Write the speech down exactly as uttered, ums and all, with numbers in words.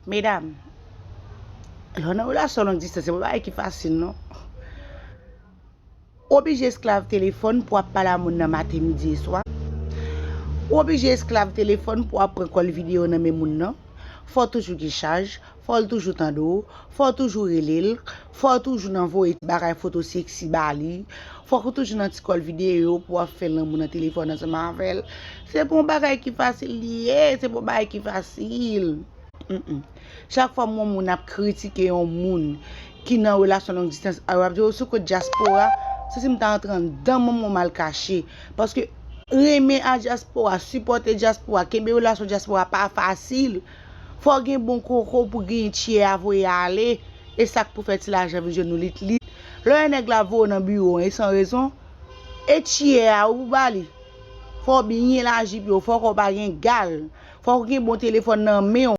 Medam, lè w nan relasyon long distans, se pa bagay ki fasil non. Ou oblije esklav telefòn pou w ap pale a moun nan maten, midi e swa. Ou oblije esklav telefòn pou w ap pran kòl videyo nan men moun nan. Fò w toujou gen chaj, fò l toujou tande w, fò w toujou rele l, fò w toujou nan voye ti bagay foto seksi ba li, fò w toujou nan ti kòl videyo pou w ap fè lanmou nan telefòn ansanm avè l. Se pa yon bagay ki fasil li ye, se pa yon bagay ki fasil. Mm-mm. Chak fwa m wè yon moun ap kritike yon moun ki nan relasyon long distans, a, yo ap di, "Oh, sou kot dyaspora," se si m ta antre anndan manman m al kache. Paske renmen a dyaspora, sipòte dyaspora, kenbe relasyon dyaspora pa fasil. Fò w gen bon koko pou gen tiyè a voye ale. E sa k pou fè ti lajan vin jwenn nou lit lit. Lè yon nèg la voye w nan biwo an, e san rezon, e tiyè a ou pou ba li. Fò w byen laji pye w, fò kò w pa gen gal. Fò w gen bon telefòn nan men w.